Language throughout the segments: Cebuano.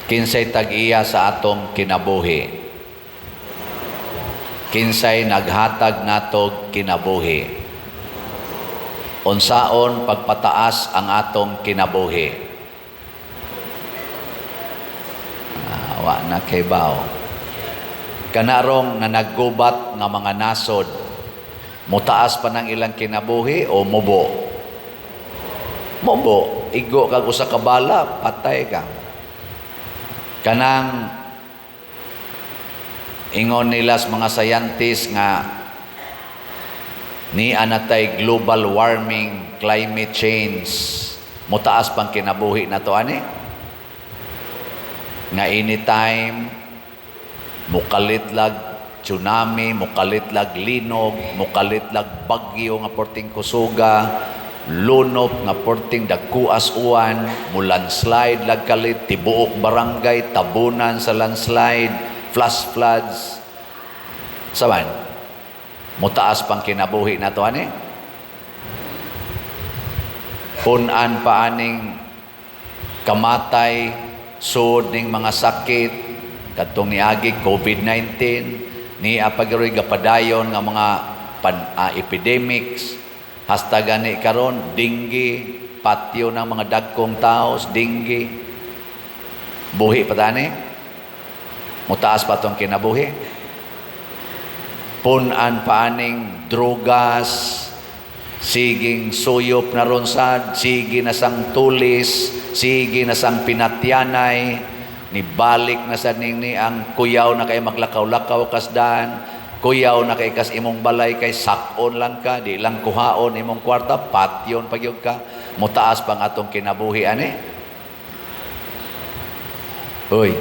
Kinsay tag-iya sa atong kinabuhi? Kinsay naghatag natog kinabuhi? Unsaon pagpataas ang atong kinabuhi? Wa na kay bao. Kanarong na naggubat nga mga nasod, mutaas pa ng ilang kinabuhi o mubo? Mubo. Igo kag usa ka bala, patay ka. Kanang ingon nila sa mga scientists nga ni anatay global warming, climate change, mutaas pang kinabuhi na to ani? Nga anytime mukalit lag tsunami, mukalit lag linog, mukalit lag bagyo nga porting kusuga, lunop nga porting dagkuas uwan, mo landslide lag kalit, tibuok barangay tabunan sa landslide, flash floods. Saban, mutaas pang kinabuhi na to ani? Punan pa aning kamatay, sud ning mga sakit, kadtong niagi COVID-19, ni apagiroy gapadayon nga mga epidemics, hasta gani karon dengue, patyo ng mga dagkong taos, dengue. Buhi pa tani? Mutaas pa tong kinabuhi? Punan pa aning drogas, siging suyop na ron sad, sige na sang tulis, sige na sang pinatyanay, ni balik na sad ning ni ang kuyaw na kay maglakaw-lakaw kasdan, kuyaw na kay kas imong balay kay sakon lang ka, di lang kuhaon imong kwarta, patyon pagyud ka. Mutaas pang atong kinabuhi ani? Uy,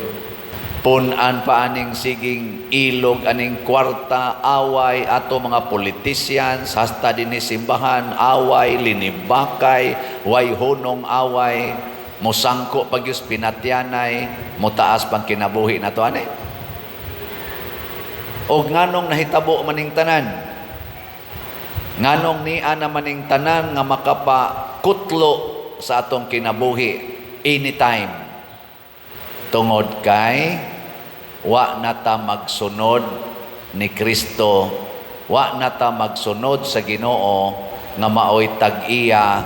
punan pa aning siging ilog aning kwarta, away ato mga politicians, hasta dinhi simbahan, away, linibakay, way hunong away, musangko pagyus pinatyanay, mutaas pang kinabuhi na to ani? O nganong nahitabo maning tanan? Nganong niya na maning tanan nga makapakutlo sa atong kinabuhi anytime? Tungod kay wa na ta magsunod ni Kristo, wa na ta magsunod sa Ginoo nga maoy tag-iya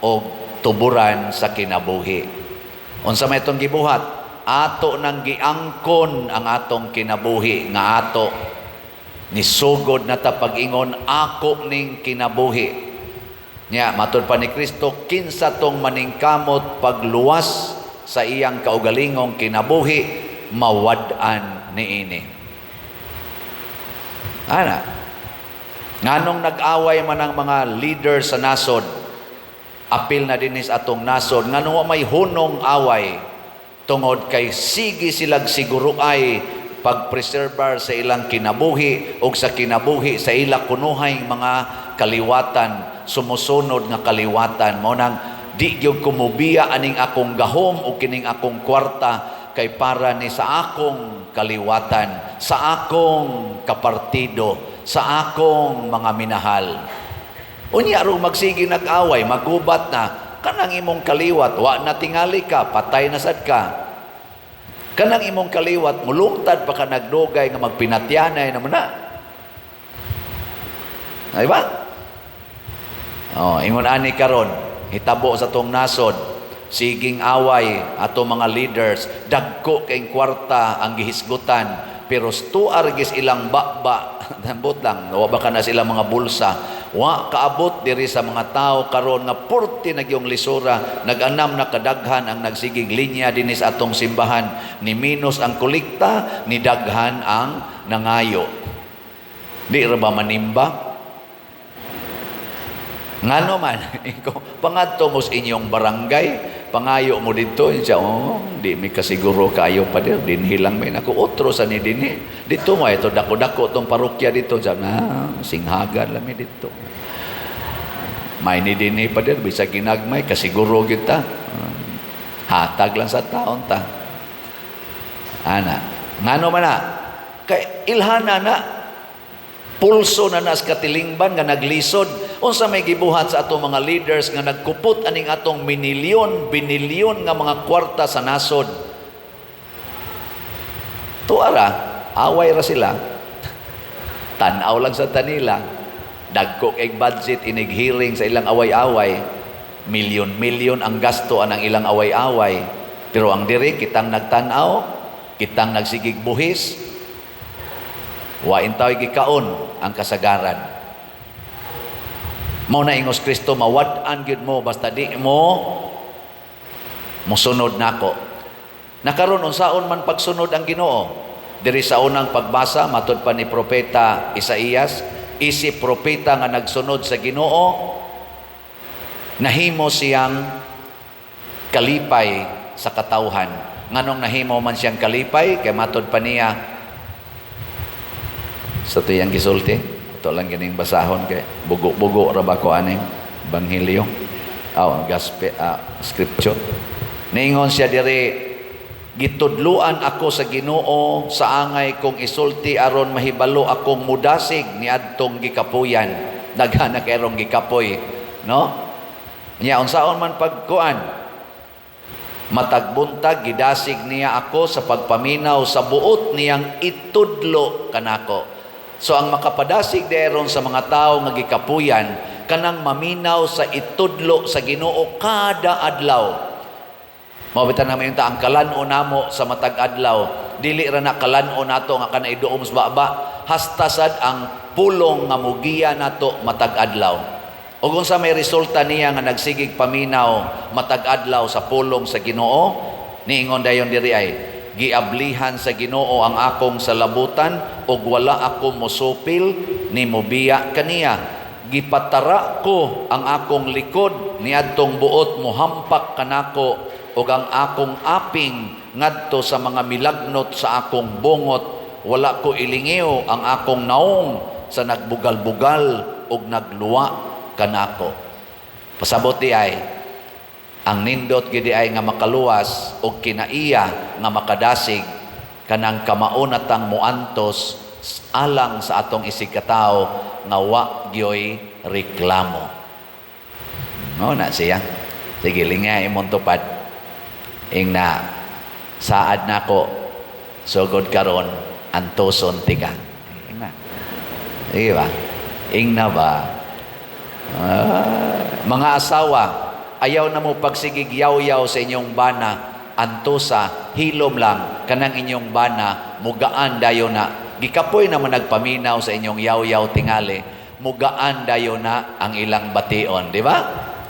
og tuburan sa kinabuhi. Unsa may itong gibuhat? Ato nang giangkon ang atong kinabuhi nga ato. Nisugod na ta pag-ingon, "Ako ning kinabuhi." Nya matud pa ni Kristo, kinsa tong maningkamot pagluwas sa iyang kaugalingong kinabuhi, mawad-an niini. Ana, nganong nag-away man ang mga leader sa nasod, apil na dinhi sa atong nasod, nganong wa may hunong away? Tungod kay sige silag siguro ay pagpreserbar sa ilang kinabuhi o sa kinabuhi sa ila kunuhay mga kaliwatan, sumusunod nga kaliwatan. Mao nang di gyud kumubiya aning akong gahom o kining akong kwarta kay para ni sa akong kaliwatan, sa akong kapartido, sa akong mga minahal. Unya ro magsige nag-away, magubat na kanang imong kaliwat, wa na tingali ka, patay na sad ka. Kanang imong kaliwat, mulungtad pa ka nagdugay nga magpinatyanay naman na. Ay ba? Oh, ingon ani karon, hitabo sa tong nasod, siging away ato mga leaders, dagko kay kwarta ang gihisgutan, pero tuar gis ilang baba, ambot lang, wa ba ka na sila mga bulsa, wa kaabot diri sa mga tao karon nga purti nagyong lisura, nag-anam na kadaghan ang nagsigig linya dinhi sa atong simbahan, ni minus ang kolekta, ni daghan ang nangayo. Di ra ba manimba? Ngano man, ikaw, pangadto mo sa inyong barangay, pangayo mo dito, siya, "Oh, di mi kasiguro kayo pa dir, dinhi lang may nako, otro sa ni dinhi. Dito mo, ito dako-dako tong parokya dito," siya, "Na, singhagan lang mi dito. May ni dinhi pa dir, bisag ginagmay, kasiguro kita. Hatag lang sa taon ta." Ana, ngano man na? Kay ilhana na, pulso na nas katilingban nga naglisod. Unsa may gibuhat sa atong mga leaders nga nagkupot aning atong minilyon, binilyon nga mga kwarta sa nasod? Tuwa ra, away ra sila. Tanaw lang sa tanila. Dagko kay budget inig hearing sa ilang away-away. Milyon-milyon ang gasto anang ilang away-away. Pero ang diri, kitang nagtanaw, kitang nagsigig buhis, wain tao'y gikaon ang kasagaran. Mao na ingos Kristo, mawad-an gyud mo basta di mo musunod nako. Nakaron, unsaon man pagsunod ang Ginoo? Diri sa unang pagbasa, matud pa ni Propeta Isaías, isip propeta nga nagsunod sa Ginoo, nahimo siyang kalipay sa katawhan. Nganong nahimo man siyang kalipay? Kay matod pa niya sa tuyang gisulti. Ito lang ganing basahon kay bugo-bugo ra ba ko aning Ebanghelyo. Aw, gospel, scripture. Niingon siya diri, "Gitudluan ako sa Ginoo sa angay kong isulti aron mahibalo akong mudasig niadtong gikapuyan." Daghan na kayrong gikapoy, no? Nya unsaon man pagkuan? "Matag buntag gidasig niya ako sa pagpaminaw sa buot niyang itudlo kanako." So ang makapadasig deron sa mga tao nga gikapuyan, kanang maminaw sa itudlo sa Ginoo kada adlaw. Mao bitan namin ta ang kalan-on namo sa matag adlaw, dili ra na kalan-on nato nga kana iduom sa baba, hasta sad ang pulong nga mugiya nato matag adlaw. Ug unsa may resulta niya nga nagsigig paminaw matag adlaw sa pulong sa Ginoo? Niingon dayon diri ay, "Giablihan sa Ginoo ang akong salabutan ug wala ako mosupil ni mobiya kaniya. Gipatara ko ang akong likod niadtong buot mohampak kanako ug ang akong aping ngadto sa mga milagnot sa akong bungot. Wala ko ilingiw ang akong naong sa nagbugal-bugal ug nagluwa kanako." Pasabot di ay ang nindot gidi ay nga makaluwas og kinaiya nga makadasig, kanang kamao natang muantos alang sa atong isigkatawo nga wa gyoy reklamo. No na siya. Sige, lingay imong tupad. Ingna, "Saad nako, sugod karon antuson tika." Ingna. Sige ba? Ingna ba? Ah, mga asawa, ayaw na mo pagsigig yaw-yaw sa inyong bana, antusa, hilom lang, kanang inyong bana, mugaan dayon na. Gikapoy naman nagpaminaw sa inyong yaw-yaw tingali, mugaan dayon na ang ilang bation, di ba?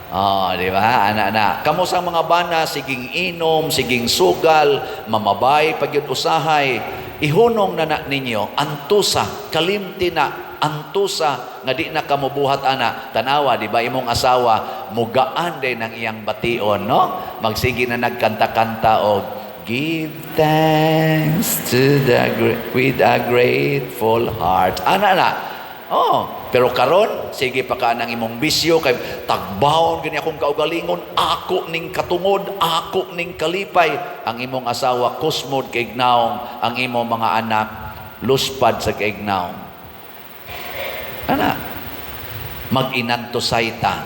Oh, di ba? Ana na. Kamo sa mga bana, siging inom, siging sugal, mamabay pagyud usahay, ihunong na na ninyo, antusa, kalimti na, antusa nga di na kamubuhat ana. Tanawa, di ba, imong asawa mugaan din ang iyang bation, no? Magsige na nagkanta-kanta og "Give thanks to the with a grateful heart." Ana na. Oh, pero karon sige pa ka ng imong bisyo kay tagbawon gani akong kaugalingon, ako ning katungod, ako ning kalipay. Ang imong asawa kusmod kay naong, ang imong mga anak luspad sa kaignaong. Ana, mag-inantusay ta.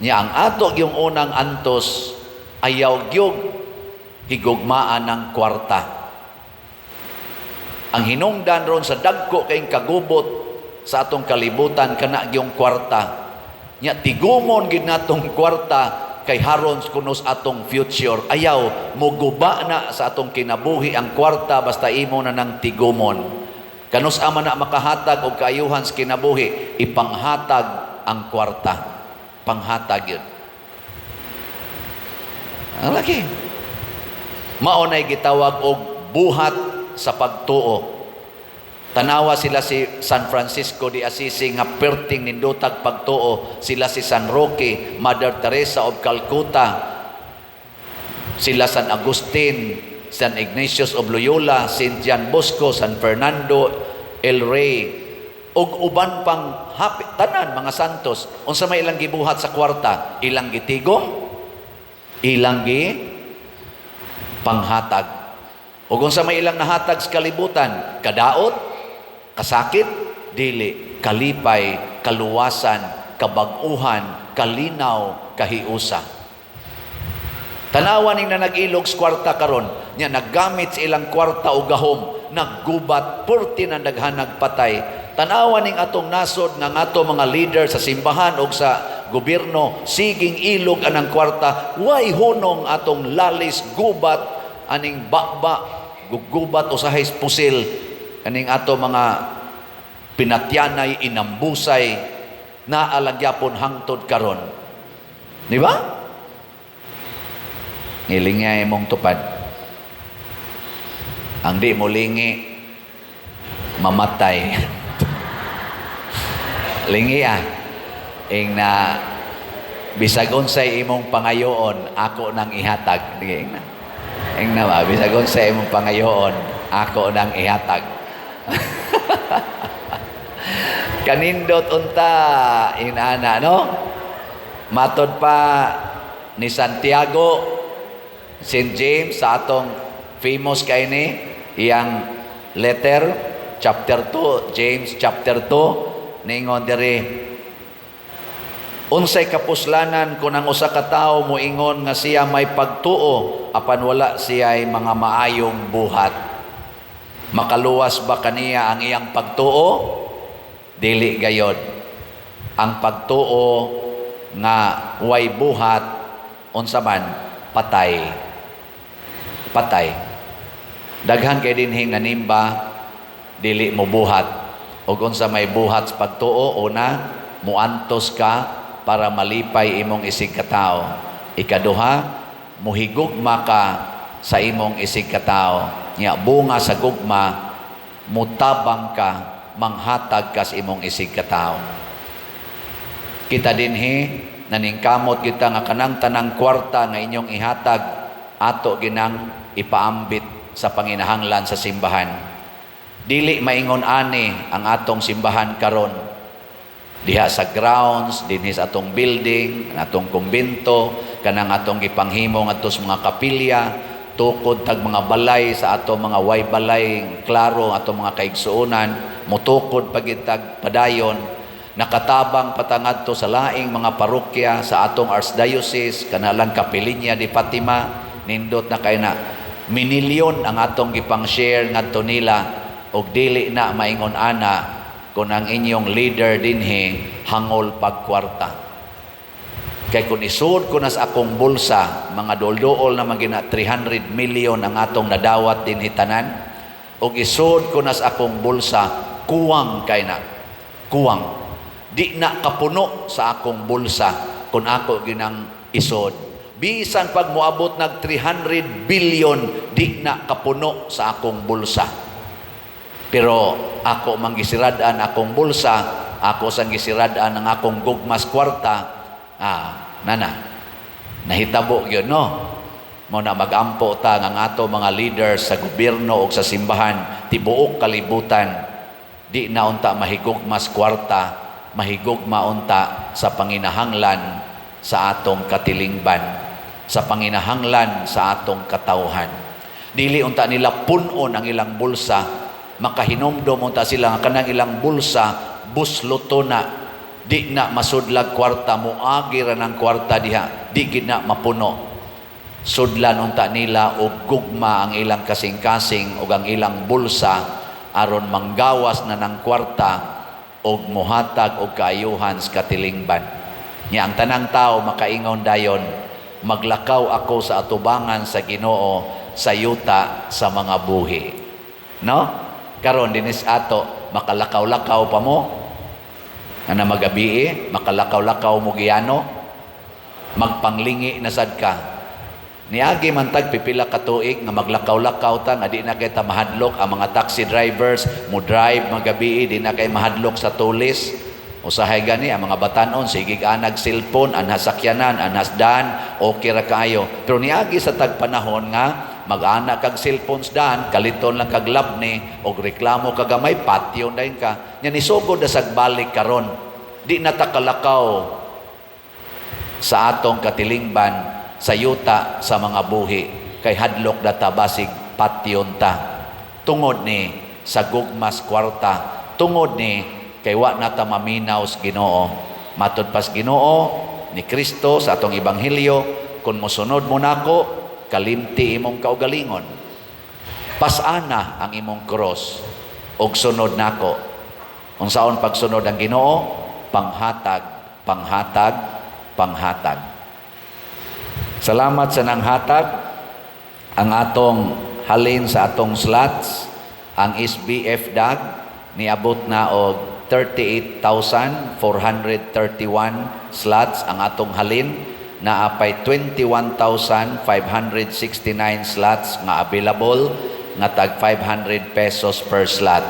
Nya ang ato yung unang antos, ayaw gyud higugmaan ng kwarta. Ang hinungdan ron sa dagko kayong kagubot sa atong kalibutan, kana yung kwarta. Nya tigumon gid natong kwarta kay haron kunos atong future. Ayaw, muguba na sa atong kinabuhi ang kwarta basta imo na nang tigumon. Kanus ama na makahatag og kaayuhan sa kinabuhi? Ipanghatag ang kwarta. Panghatag yun. Ang laki. Mao nay gitawag og buhat sa pagtuo. Tanawa sila si San Francisco de Assisi nga perting nindutag pagtuo, sila si San Roque, Mother Teresa of Calcutta, sila San Agustin, San Ignatius of Loyola, Saint John Bosco, San Fernando El Rey, ug uban pang happy, tanan mga santos. Unsa may ilang gibuhat sa kwarta? Ilang gitigom, ilang gi panghatag. Ug unsa may ilang nahatag sa kalibutan? Kadaot, kasakit, dili, kalipay, kaluwasan, kabag-uhan, kalinaw, kahiusa. Tanawa ning na nag-ilog sa kwarta karon, nya naggamit sa ilang kwarta o gahom. Naggubat, purti ng daghan nagpatay. Tanawa ning atong nasod nga ato mga leader sa simbahan o sa gobyerno, siging ilog anang kwarta, way hunong atong lalis, gubat, aning baba, gugubat usahay pusil, kaning ato mga pinatyanay, inambusay, naalagyapon hangtod karon. Di ba? Ngilingay mong tupad. Ang di mo lingi, mamatay. Lingi ah. Ing na bisag unsay imong pangayoon, ako nang ihatag. Di ing na. Ing na ba, bisag unsay imong pangayoon, ako nang ihatag. Kanindot unta inana, no? Matod pa ni Santiago, St. James, sa atong famous kay ni iyang letter, chapter 2, James chapter 2, ningon diri, "Unsay kapuslanan kung ang usa ka tawo moingon nga siya may pagtuo apan wala siya'y mga maayong buhat? Makaluwas ba kaniya ang iyang pagtuo? Dili gayod. Ang pagtuo nga way buhat, unsa man? Patay." Patay. Daghan kay dinhing nanimba, dili mo buhat. Ug unsa may buhat sa pagtuo? Una, muantos ka para malipay imong isig katao. Ikaduha, muhigugma ka sa imong isig katao. Nya bunga sa gugma, mutabang ka, manghatag ka sa imong isig katao. Kita dinhi naningkamot kita nga kanang tanang kwarta nga inyong ihatag, ato ginang ipaambit sa panginahanglan sa simbahan. Dili maingon ani ang atong simbahan karon. Diha sa grounds, dinhi sa atong building, ang atong kumbento, kanang atong gipanghimo ngadto sa mga kapilya, tukod tag mga balay sa atong mga way balay, klaro atong mga kaigsuonan, mutukod pagitag padayon, nakatabang patangadto sa laing mga parokya sa atong archdiocese, kanalang Kapilinya di Fatima, nindot na kay na. Minilyon ang atong gipang-share ngadto nila, og dili na maingon ana kung ang inyong leader dinhi hangol pagkwarta. Kay kung isuod ko na sa akong bulsa, mga dool-dool na gina 300 million ang atong nadawat dinhi tanan, og isuod ko na sa akong bulsa, kuwang kay na. Kuwang. Di na kapuno sa akong bulsa kung ako ginang isod. Bisan pag moabot nag 300 billion, di na kapuno sa akong bulsa. Pero ako manggisirad-an akong bulsa, ako sang gisirad-an ang akong gugmas kwarta, nana, nahitabo gyud, no? Mo na magampo ta nga ang ato mga leaders sa gobyerno o sa simbahan, tibuok kalibutan, di na unta mahigugmas kwarta, mahigugma unta sa panginahanglan sa atong katilingban, sa panginahanglan sa atong katawhan. Dili unta nila punon ang ilang bulsa, makahinumdom unta sila nga kanang ilang bulsa busloto na, di na masudlag kwarta, moagi ra ng kwarta diha, di gid na mapuno. Sudlan unta nila og gugma ang ilang kasing-kasing ug ang ilang bulsa aron manggawas na ng kwarta og mohatag og kaayuhan sa katilingban. Nya ang tanang tao makaingon dayon, "Maglakaw ako sa atubangan sa Ginoo sa yuta sa mga buhi." No? Karon dinis ato, makalakaw-lakaw pa mo ana magabii, makalakaw-lakaw mo giyano, magpanglingi na sad ka. Niagi man tag pipila ka tuig nga maglakaw-lakaw ta nga di na kay ta mahadlok ang mga taxi drivers mo drive magabii, di na kay mahadlok sa tulis. Usahay gani ang mga batanon sige anag cellphone anhas sakyanan, anhas daan, okay ra kaayo. Pero niagi sa tag panahon nga mag-ana kag cellphones daan, kaliton lang kag labni og reklamo ka gamay, patyon dayon ka. Nya nisugod na sag balik karon. Di na ta kalakaw sa atong katilingban sa yuta sa mga buhi kay hadlok data basig patyon ta tungod ni sa gugmas kwarta, tungod ni kay wa na ta maminaw sa Ginoo. Matud pas Ginoo ni Kristo sa atong ebanghelyo, "Kung mosunod mo nako, kalimti imong kaugalingon." Pasana ang imong cross ug sunod nako. Unsaon pagsunod ang Ginoo? Panghatag, panghatag, panghatag. Salamat sa nanghatag. Ang atong halin sa atong slots, ang SBF DAG niabot na og 38,431 slots ang atong halin. Naa pay 21,569 slots nga available nga tag 500 pesos per slot.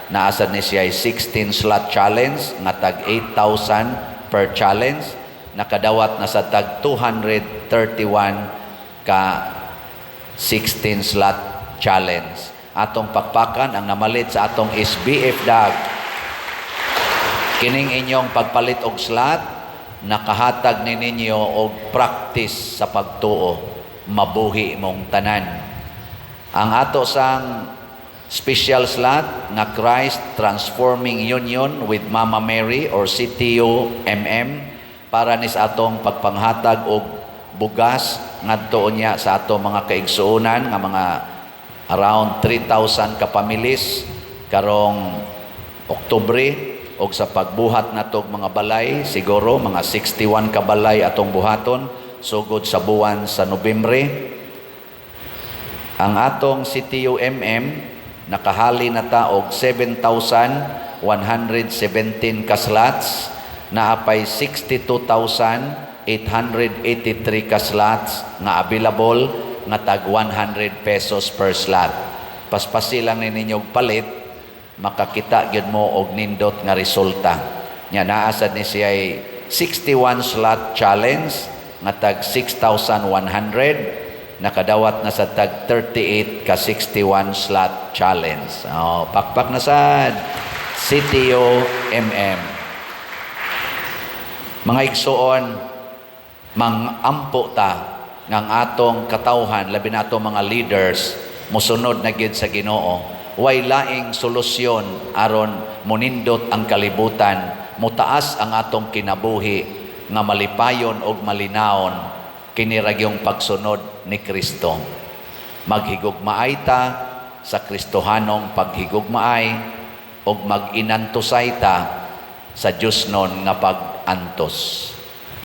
Naa sad ni siya 16 slot challenge nga tag 8,000 per challenge. Nakadawat na sa tag 231 ka 16 slot challenge. Atong pakpakan ang namalit sa atong SBF DAG. Kining inyong pagpalit og slot, nakahatag ni ninyo og practice sa pagtuo, mabuhi mong tanan. Ang ato sang special slot nga Christ Transforming Union with Mama Mary or CTU MM para ni sa atong pagpanghatag og bugas ngadto niya sa atong mga kaigsuonan nga mga around 3,000 ka pamilyas karong Oktubre, og sa pagbuhat natog mga balay, siguro mga 61 ka balay atong buhaton sugod sa buwan sa Nobyembre. Ang atong CTUMM, nakahali na ta og 7,117 ka slots. Naa pay 62,883 ka slots nga available nga tag 100 pesos per slot. Paspasi lang ni ninyo og palit, makakita gyud mo og nindot nga resulta. Nya naa sad ni siya 61 slot challenge nga tag 6,100. Nakadawat na sa tag 38 ka 61 slot challenge. Oh, pakpak na sad CTO MM. Mga igsuon, mangampo ta nga ang atong katawhan, labi na atong mga leaders, mosunod na gyud sa Ginoo. Way laing solusyon aron monindot ang kalibutan, mutaas ang atong kinabuhi nga malipayon og malinawon, kini ra gyung pagsunod ni Kristo. Maghigugmaay ta sa Kristohanong paghigugmaay ug mag-inantusay ta sa Diyosnon nga pag-antos.